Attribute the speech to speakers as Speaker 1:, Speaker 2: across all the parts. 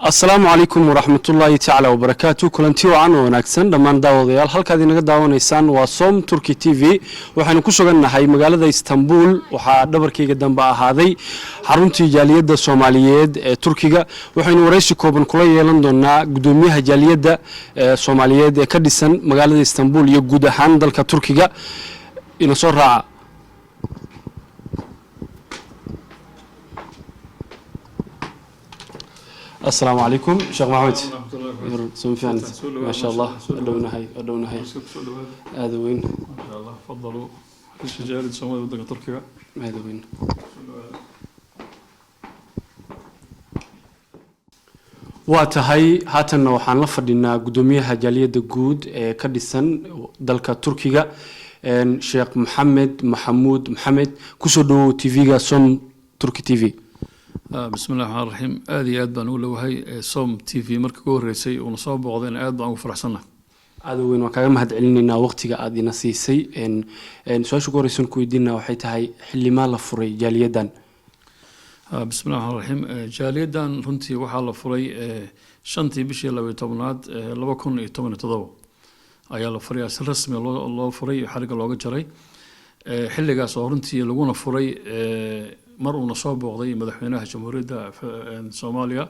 Speaker 1: Asalaamu calaykum waraxmatullaahi tacaala wabarakaatu. Kulanti wacan oo wanaagsan dhammaan daawadayaal, halkaad inaga daawanaysaan waa Som Turkey TV. Waxaynu ku sugannahay magaalada Istanbul. Waxaa dhabarkayga dambe ahaaday xaruntii jaaliyadda Soomaaliyeed ee Turkiga. Waxaynu waraysi kooban kula yeelan doonaa guddoomiyaha jaaliyadda Soomaaliyeed ee ka dhisan magaalada Istanbul iyo guud ahaan dalka Turkiga. Ina soo raaca. Asalaamu calaykum, Sheekh Maxamed. Soo fiicnid? Maasha Allah, dhownahay, dhownahay, aada weyn.
Speaker 2: Tafadaluu, jaaliyadda Soomaalida waddanka Turkiga.
Speaker 1: Aada weyn. Waa tahay, haatanna waxaan la fadhinaa guddoomiyaha jaaliyadda guud ee ka dhisan dalka Turkiga, Sheekh Maxamed Maxamuud Maxamed. Kusoo dhawow TV-ga Som Turkey TV.
Speaker 2: Bismi llahi raxmaan raxiim. Aada iyo aad baan ugu dhowahay Som TV. Markii ugu horreysay uuna soo booqdayna aad baan ugu faraxsannahay.
Speaker 1: Aada weyn, waan kaaga mahad celinaynaa waqtiga aada ina siisay. Su-aasha ugu horeysan ku weydiinaa waxay tahay, xilimaa la furay jaaliyaddan?
Speaker 2: Bismi llahi raxmaan raxiim. Jaaliyaddan runtii waxaa la furay 5-tii bishii 12-aad 2017 ayaa la furay, si rasmi loo furay, xariga looga jaray xilligaas oo runtii laguna furay mar uuna soo booqday madaxweynaha Jamhuuriyadda Soomaaliya,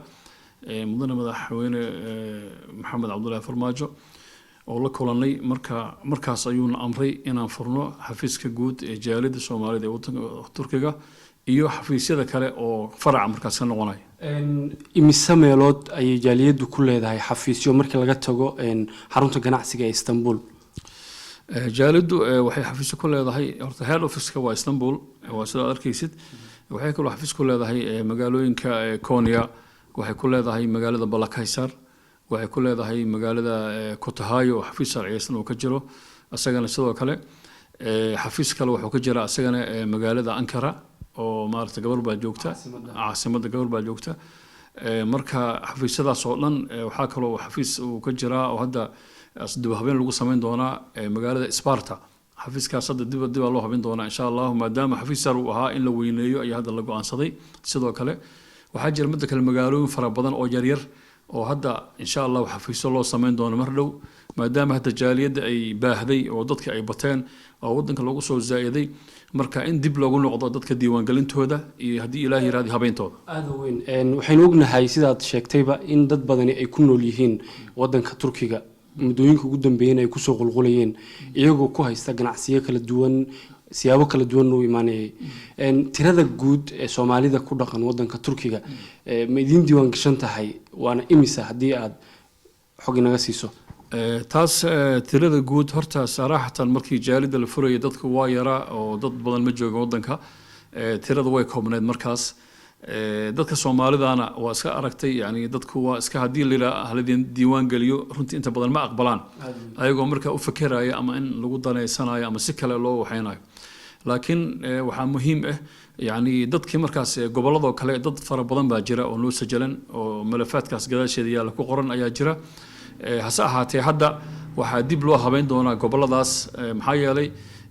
Speaker 2: mudane madaxweyne Maxamed Cabdullaahi Farmaajo, oo la kulanay. Marka markaas ayuuna amray inaan furno xafiiska guud ee jaaliyadda Soomaalida ee wadanka Turkiga iyo xafiisyada kale oo faraca markaas ka noqonaya.
Speaker 1: Imise meelood ayay jaaliyaddu ku leedahay xafiisyo markii laga tago xarunta ganacsiga ee Istanbul?
Speaker 2: Jaaliyaddu waxay xafiisyo ku leedahay, horta head office-ka waa Istanbul, waa sidaad arkaysid. Waxay kaloo xafiis ku leedahay magaalooyinka Konya, waxay ku leedahay magaalada Balakaysar, waxay ku leedahay magaalada Kotahayo oo xafiis sharciyeysan uu ka jiro isagana. Sidoo kale xafiis kale wuxuu ka jiraa isagana magaalada Ankara oo maarata gabar baa joogta, caasimadda gabar baa joogta. Marka xafiisyadaas oo dhan, waxaa kaloo xafiis uu ka jiraa oo hadda dib habeen lagu sameyn doonaa magaalada Sparta. Xafiiskaas hadda dib dibaa loo habin doonaa, insha Allahu, maadaama xafiis sar uu ahaa, in la weyneeyo ayaa hadda la go-aansaday. Sidoo kale waxaa jira midda kale magaalooyin fara badan oo yaryar oo hadda, insha Allahu, xafiisyo loo sameyn doono mar dhow, maadaama hadda jaaliyadda ay baahday oo dadka ay bateen oo wadanka lagu soo zaa'iday. Marka in dib loogu noqdo dadka diiwaangelintooda iyo, haddii Ilaah yiraahdo, habeyntooda.
Speaker 1: Aada u weyn. Waxaynu ognahay, sidaad sheegtayba, in dad badani ay ku nool yihiin wadanka Turkiga, muddooyinka ugu dambeeyena ay kusoo qulqulayeen iyagoo ku haysta ganacsiyo kala duwan, siyaabo kala duwan u imaanayay. Tirada guud ee Soomaalida ku dhaqan wadanka Turkiga ma idiin diiwaan gashan tahay? Waana imisa haddii aad xog inaga siiso?
Speaker 2: Taas tirada guud horta saraaxatan markii jaalida la furayay dadku waa yaraa oo dad badan ma jooga wadanka. Tirada way koobneyd markaas. Dadka Soomaalidana waa iska aragtay, yani dadku waa iska, haddii la yidhaha halidin diiwaan geliyo, runtii inta badan ma aqbalaan, ayagoo markaa u fekeraya ama in lagu daneysanayo ama si kale loo waxeynayo. Laakiin waxaa muhiim ah, yani dadkii markaas gobolladoo kale dad fara badan baa jira oo noo sajalan oo malafaadkaas gadaasheeda yaalla ku qoran ayaa jira. Hase ahaatee hadda waxaa dib loo habeyn doonaa goboladaas, maxaa yeelay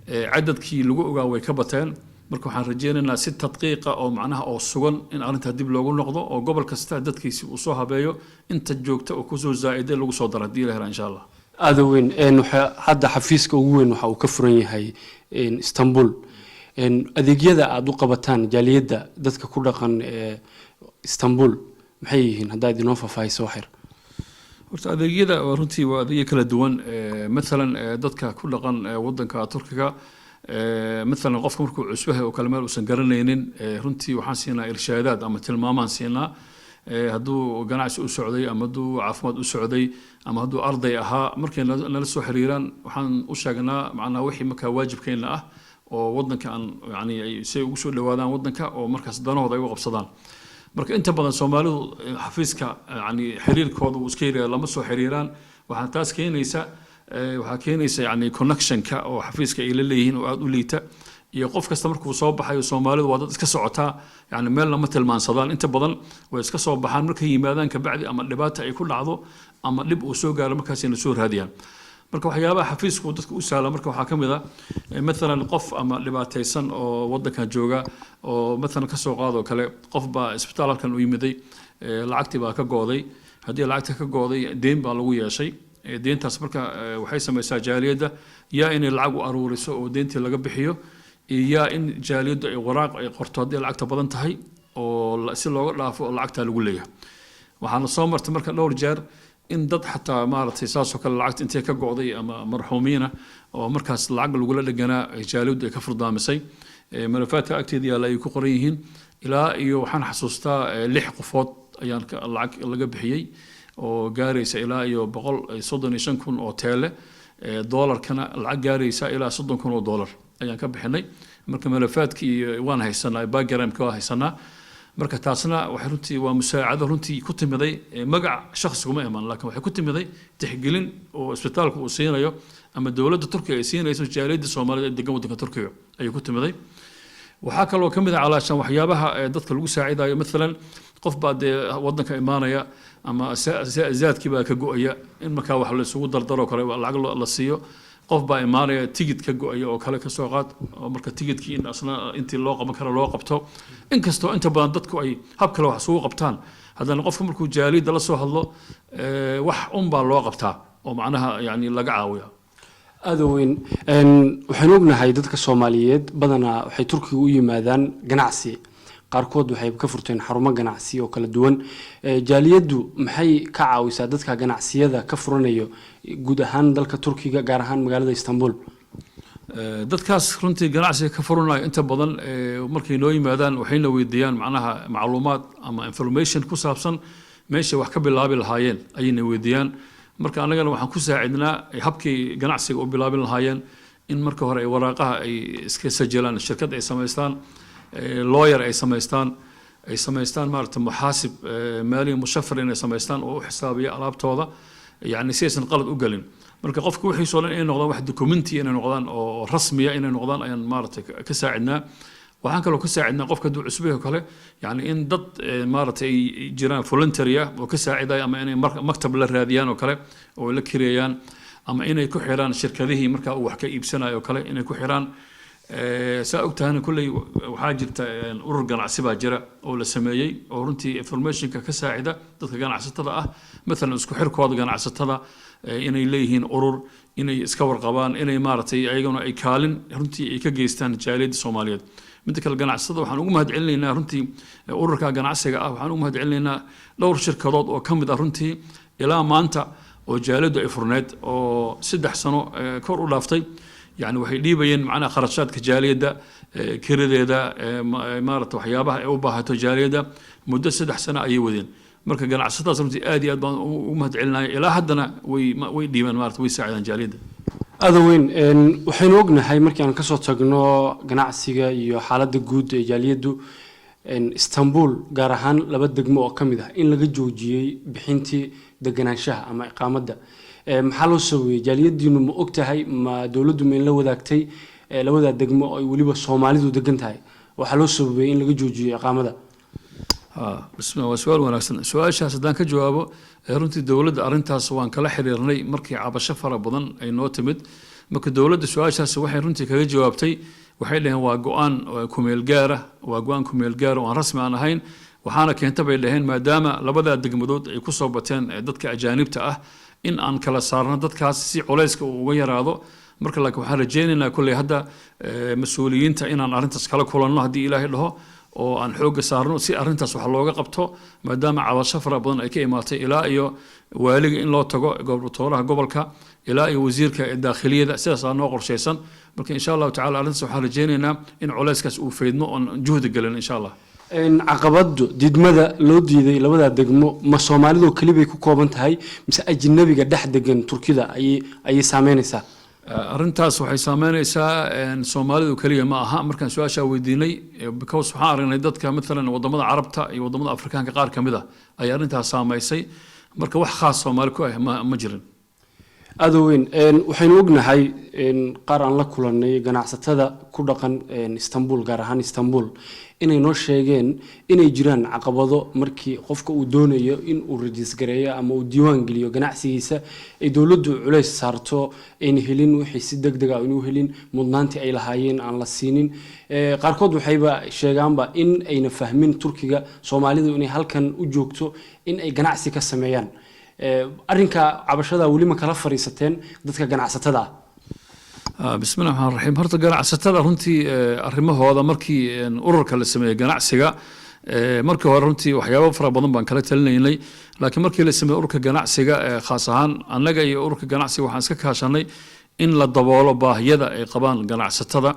Speaker 2: cadadkii lagu ogaa way ka bateen. Marka waxaan rajeynaynaa si tadqiiqa oo macnaha oo sugan in arrintaa dib loogu noqdo oo gobol kasta dadkiisi uu soo habeeyo, inta joogta oo kusoo zaa'iday lagu soo daro, haddii la hela, insha Allah.
Speaker 1: Aada weyn. Hadda xafiiska ugu weyn waxa uu ka furan yahay Istanbul. Adeegyada aada u qabataan jaaliyadda dadka ku dhaqan Istanbul maxay yihiin, haddaad inoo faahfaahiso waxyar?
Speaker 2: Horta adeegyada waa runtii waa adeegyo kala duwan. Mathalan dadka ku dhaqan wadanka Turkiga, mathalan qofka markuu cusbahay oo kale meel uusan garanaynin, runtii waxaan siinaa irshaadaad ama tilmaamaan siinaa, hadduu ganacsi u socday ama hadduu caafimaad u socday ama hadduu arday ahaa. Markay nala soo xiriiraan waxaan u sheegnaa macnaha wixii markaa waajibkeena ah oo wadanka aan yani ay si ay ugu soo dhawaadaan wadanka oo markaas danahooda ay uga qabsadaan. Marka inta badan Soomaalidu xafiiska yani xiriirkooda uu iska yaryahay, lama soo xiriiraan. Waxaa taas keenaysa, waxaa keenaysa yani connectionka oo xafiiska ay la leeyihiin oo aada u liita, iyo qof kasta markuu soo baxayo, Soomaalidu waa dad iska socotaa, yani meel lama tilmaansadaan, inta badan way iska soo baxaan. Markay yimaadaan kabacdi ama dhibaata ay ku dhacdo ama dhib uu soo gaaro, markaasayna soo raadiyaan. Marka waxyaabaha xafiisku dadka u sahla marka waxaa ka mid ah, mathalan qof ama dhibaataysan oo wadankan jooga oo mathalan kasoo qaadoo kale qof baa isbitaal halkan u yimiday. Lacagtii baa ka go'day. Haddii lacagta ka go'day, deyn baa lagu yeeshay. Deyntaas marka waxay samaysaa jaaliyadda yaa inay lacag u aruuriso oo deyntii laga bixiyo, iyo yaa in jaaliyaddu ay waraaq ay qorto haddii lacagta badan tahay oo si looga dhaafo oo lacagtaa lagu leeyahay. Waxaana soo martay marka dhowr jeer in dad xataa maaragtay saasoo kale lacagta intay ka go'day ama marxuumiina oo markaas lacag lagula dheganaa, jaaliyaddu ay ka furdaamisay. Malafaadka agteeda yaalla ay ku qoran yihiin. Ilaa iyo waxaan xasuustaa lix qofood ayaan lacag laga bixiyey oo gaaraysa ilaa iyo 135,000 oo TL, doolarkana lacag gaaraysa ilaa 30,000 oo doolar ayaan ka bixinay. Marka malafaadkii iyo waan haysanaa, backgroundka waa haysanaa. Marka taasna waxay runtii waa musaacado runtii ku timiday magac shakhsiguma iman, laakiin waxay ku timiday tixgelin oo isbitaalku uu siinayo ama dowladda Turkiga ay siinayso jaaliyadda Soomaalida ee degan waddanka Turkiga ayay ku timiday. Waxaa kaloo ka mid ah calaashan waxyaabaha dadka lagu saacidayo, maalan qof baa dee waddanka imaanaya ama zaadkii baa ka go'aya, in markaa wax la isugu dardaro kale lacag la siiyo. Qof baa imaanaya, tigid ka go'aya oo kale kasoo qaad, oo marka tigidkii in asna intii loo qaban karo loo qabto. Inkastoo inta badan dadku ay hab kale wax isugu qabtaan, haddana qofka markuu jaaliyadda la soo hadlo, wax un baa loo qabtaa oo macnaha yani laga caawiya.
Speaker 1: Aada weyn. Waxaynu ognahay dadka Soomaaliyeed badanaa waxay Turkiga u yimaadaan ganacsi, qaarkood waxay ka furteen xarumo ganacsi oo kala duwan. Jaaliyaddu maxay ka caawisaa dadka ganacsiyada ka furanayo guud ahaan dalka Turkiga, gaar ahaan magaalada Istanbul?
Speaker 2: Dadkaas runtii ganacsiga ka furanayo inta badan markay noo yimaadaan waxayna weydiiyaan macnaha macluumaad ama information ku saabsan meeshay wax ka bilaabi lahaayeen ayayna weydiiyaan. Marka annagana waxaan ku saacidnaa habkii ganacsiga u bilaabin lahaayeen, in marka hore ay waraaqaha ay iska sajilaan, shirkad ay samaystaan, lawyer ay samaystaan, ay samaystaan maaragta muxaasib maali mushafir inay samaystaan oo u xisaabiya alaabtooda, yani si aysan qalad u gelin. Marka qofka wixiisoo dhan inay noqdaan wax documenti inay noqdaan oo rasmiya inay noqdaan ayaan maaragtay ka saacidnaa. Waxaan kaloo ka saacidnaa qofka hadduu cusub yahay oo kale, yani in dad maaragtay ay jiraan voluntary ah oo ka saacidaya, ama inay maktab la raadiyaan oo kale oo la kireeyaan, ama inay ku xiraan shirkadihii markaa uu wax ka iibsanayo oo kale inay ku xiraan. Saa og tahana kolley waxaa jirta urur ganacsi baa jira oo la sameeyey oo runtii informationka ka saacida dadka ganacsatada ah, maalan isku xirkooda ganacsatada, inay leeyihiin urur, inay iska warqabaan, inay maaragtay ayaguna ay kaalin runtii ay ka geystaan jaaliyadda Soomaaliyeed. Midda kale, ganacsatada waxaan ugu mahadcelinaynaa runtii ururka ganacsiga ah, waxaan ugu mahadcelinaynaa dhowr shirkadood oo ka mid ah runtii ilaa maanta oo jaaliyaddu ay furneed oo 3 sano kor u dhaaftay, yani waxay dhiibayeen macnaha kharashaadka jaaliyadda, kiradeeda, maarata waxyaabaha ay u baahato jaaliyadda. Muddo 3 sano ayay wadeen. Marka ganacsatadaas runtii aad iyo aad baan ugu mahadcelinaya. Ilaa haddana way dhiibaan, maarata way saacidaan jaaliyadda.
Speaker 1: Aada weyn. Waxaynu ognahay markii aan kasoo tagno ganacsiga iyo xaaladda guud ee jaaliyaddu, Istanbul gaar ahaan laba degmo oo ka mid ah in laga joojiyey bixintii deganaanshaha ama iqaamadda. Maxaa loo sababeeyey? Jaaliyadiinu ma og tahay? Ma dowladdu ma in la wadaagtay labadaa degmo oo ay weliba Soomaalidu degan tahay waxaa loo sababeeyey in laga joojiyo iqaamada?
Speaker 2: Bismillah, waa su-aal wanaagsan. Su-aashaas haddaan ka jawaabo, runtii dowladda arrintaas waan kala xiriirnay markii cabasho fara badan ay noo timid. Marka dowladda su-aashaas waxay runtii kaga jawaabtay, waxay dhaheen waa go-aan kumeel gaara, waa go-aan kumeel gaara oo aan rasmi aan ahayn. Waxaana keenta bay dhaheen maadaama labadaa degmadood ay kusoo bateen dadka ajaanibta ah, in aan kala saarno dadkaas si culayska uu uga yaraado. Marka laakiin waxaan rajaynaynaa kolley hadda mas-uuliyiinta inaan arrintaas kala kulanno haddii Ilaahay dhaho, oo aan xoogga saarno si arrintaas wax looga qabto, maadaama cabasho fara badan ay ka imaatay, ilaa iyo waaliga in loo tago, gobernatooraha gobolka, ilaa iyo wasiirka daakhiliyada. Sidaasaa noo qorshaysan. Marka insha Allahu tacala arrintaas waxaan rajaynaynaa in culayskaas uu faydmo oon juhdi gelin insha Allah.
Speaker 1: Caqabadu diidmada loo diiday labadaa degmo ma Soomaalidoo keli bay ku kooban tahay mise ajnabiga dhex degan Turkida ayay saameynaysaa?
Speaker 2: Arrintaas waxay saameynaysaa Soomaalidu keliya ma aha. Markaan su-aashaa weydiinay, because waxaan aragnay dadka maalan wadamada Carabta iyo wadamada Afrikaanka qaar ka mid ah ayaa arrintaas saameysay. Marka wax khaas Soomaali ku ah ma jirin.
Speaker 1: Aada u weyn. Waxaynu ognahay qaar aan la kulannay ganacsatada ku dhaqan Istanbul, gaar ahaan Istanbul, inay noo sheegeen inay jiraan caqabado markii qofka uu doonayo in uu register gareeyo ama uu diiwaan geliyo ganacsigiisa, ay dowladdu culays saarto, ayna helin wixii si deg deg ah aynu helin, mudnaantii ay lahaayeen aan la siinin. Qaarkood waxayba sheegaanba in ayna fahmin Turkiga Soomaalidu inay halkan u joogto in ay ganacsi ka sameeyaan. Arrinka cabashada weli ma kala fariisateen dadka ganacsatada ah?
Speaker 2: Bismi Llahi raxmaan raxiim. Horta ganacsatada runtii arrimahooda markii ururka la sameeyey ganacsiga, markii hore runtii waxyaabo fara badan baan kala talinaynay, laakiin markii la sameeyey ururka ganacsiga, khaas ahaan annaga iyo ururka ganacsiga waxaan iska kaashanay in la daboolo baahiyada ay qabaan ganacsatada.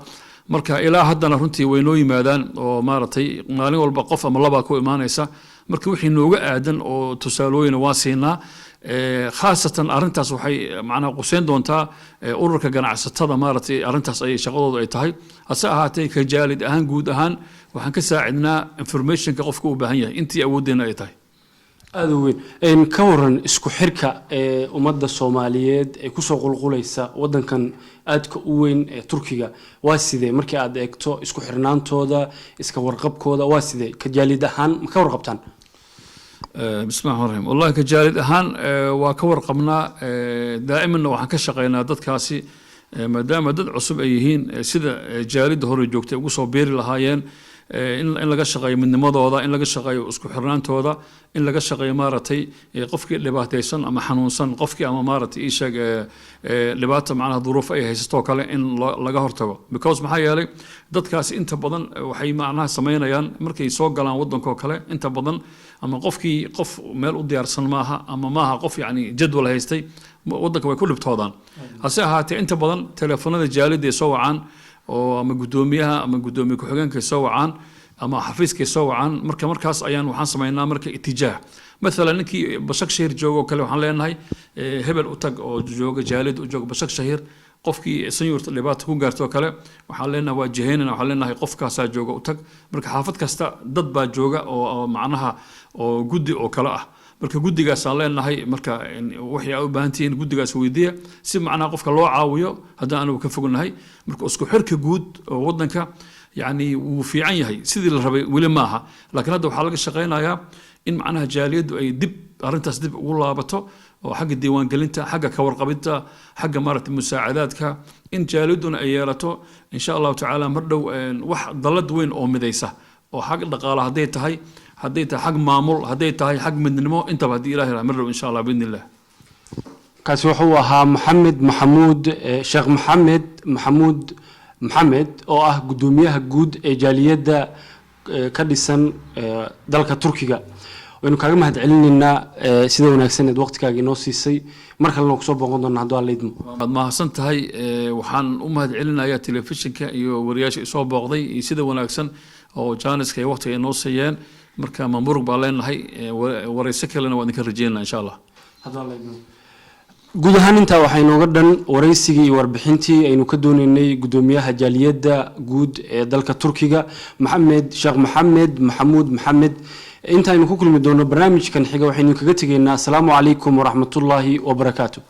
Speaker 2: Marka ilaa haddana runtii way noo yimaadaan oo maaragtay maalin walba qof ama labaa ku imaanaysa. Marka wixii nooga aadan oo tusaalooyina waa siinaa. Khaasatan arrintaas waxay macnaha quseyn doontaa ururka ganacsatada, maaragtay arrintaas ay shaqadoodu ay tahay. Hase ahaatee, ka jaalid ahaan guud ahaan waxaan ka saacidnaa informationka qofka u baahan yahay intii awooddeena ay tahay.
Speaker 1: Aada u weyn. Ka waran isku xirka ee ummadda Soomaaliyeed ee kusoo qulqulaysa waddankan aadka u weyn ee Turkiga waa sidee? Markii aad eegto isku xirnaantooda, iska warqabkooda waa sidee? Ka jaalid ahaan ma ka warqabtaan?
Speaker 2: Bismi Llahi raxmaan raxiim. Wallahi ka jaalid ahaan waa ka warqabnaa. Daa'imanna waxaan ka shaqaynaa dadkaasi, maadaama dad cusub ay yihiin, sida jaalidda hore joogtay ugu soo biiri lahaayeen, in laga shaqeeyo midnimadooda, in laga shaqeeyo isku xirnaantooda, in laga shaqeeyo maaragtay qofkii dhibaataysan ama xanuunsan, qofkii ama maaragtay ii sheeg dhibaata macnaha duruuf ay haysato kale in laga hortago, because maxaa yeelay dadkaasi inta badan waxay macnaha samaynayaan markay soo galaan waddankoo kale inta badan ama qofkii qof meel u diyaarsan maaha ama maaha qof yacni jadwal haystay, waddanka way ku dhibtoodaan. Hase ahaatee, inta badan teleefanada jaalidda ay soo wacaan oo ama guddoomiyaha ama guddoomiye ku-xigeenka ay soo wacaan ama xafiiska ay soo wacaan. Marka markaas ayaan waxaan samaynaa marka itijaah. Maalan ninkii Bashak Shahir jooga oo kale waxaan leenahay hebel u tag oo jooga jaalid u jooga Bashak Shahir. Qofkii Sanyurta dhibaata ku gaarto oo kale waxaan leenahay waa jihaynana, waxaan leenahay qofkaasaa jooga, u tag. Marka xaafad kasta dad baa jooga oo macnaha oo guddi oo kale ah. Marka guddigaasaan leenahay marka waxay u baahan tihiin guddigaas weydiiya, si macnaha qofka loo caawiyo haddaan anigu ka fognahay. Marka isku xirka guud oo waddanka yacni wuu fiican yahay, sidii la rabay weli maaha, laakiin hadda waxaa laga shaqaynayaa in macnaha jaaliyaddu ay dib arrintaas dib ugu laabato oo xagga diiwaangelinta, xagga ka warqabinta, xagga maaragtay musaacadaadka, in jaaliyadduna ay yeelato insha Allahu tacaala mar dhow wax dallad weyn oo midaysa oo xag dhaqaale hadday tahay xag maamul, hadday tahay xag midnimo intaba, haddii Ilahi mar dhow insha Allah biidni illah.
Speaker 1: Kaasi wuxuu ahaa Maxamed Maxamuud, Sheekh Maxamed Maxamuud Maxamed, oo ah guddoomiyaha guud ee jaaliyadda ka dhisan dalka Turkiga. Waynu kaaga mahad celinaynaa sida wanaagsan eed waqtigaaga inoo siisay. Mar kalena kusoo booqan doona hadduu Alla idmo.
Speaker 2: Waad mahadsan tahay. Waxaan u mahad celinayaa telefishinka iyo wariyaasha isoo booqday iyo sida wanaagsan oo jaaniska iyo waqtiga inoo siiyeen. Marka mamurug baa leenahay. Warayso kalena waa idinka rajeynaa insha Allah.
Speaker 1: Hadduu Alla idmo. Guud ahaan intaa waxaa inooga dhan waraysigii iyo warbixintii aynu ka dooneynay guddoomiyaha jaaliyadda guud ee dalka Turkiga, Maxamed Sheekh Maxamed Maxamuud Maxamed. Intaaynu ku kulmi doono barnaamijkan xiga, waxaynu kaga tegaynaa asalaamu calaykum waraxmatullaahi wabarakaatu.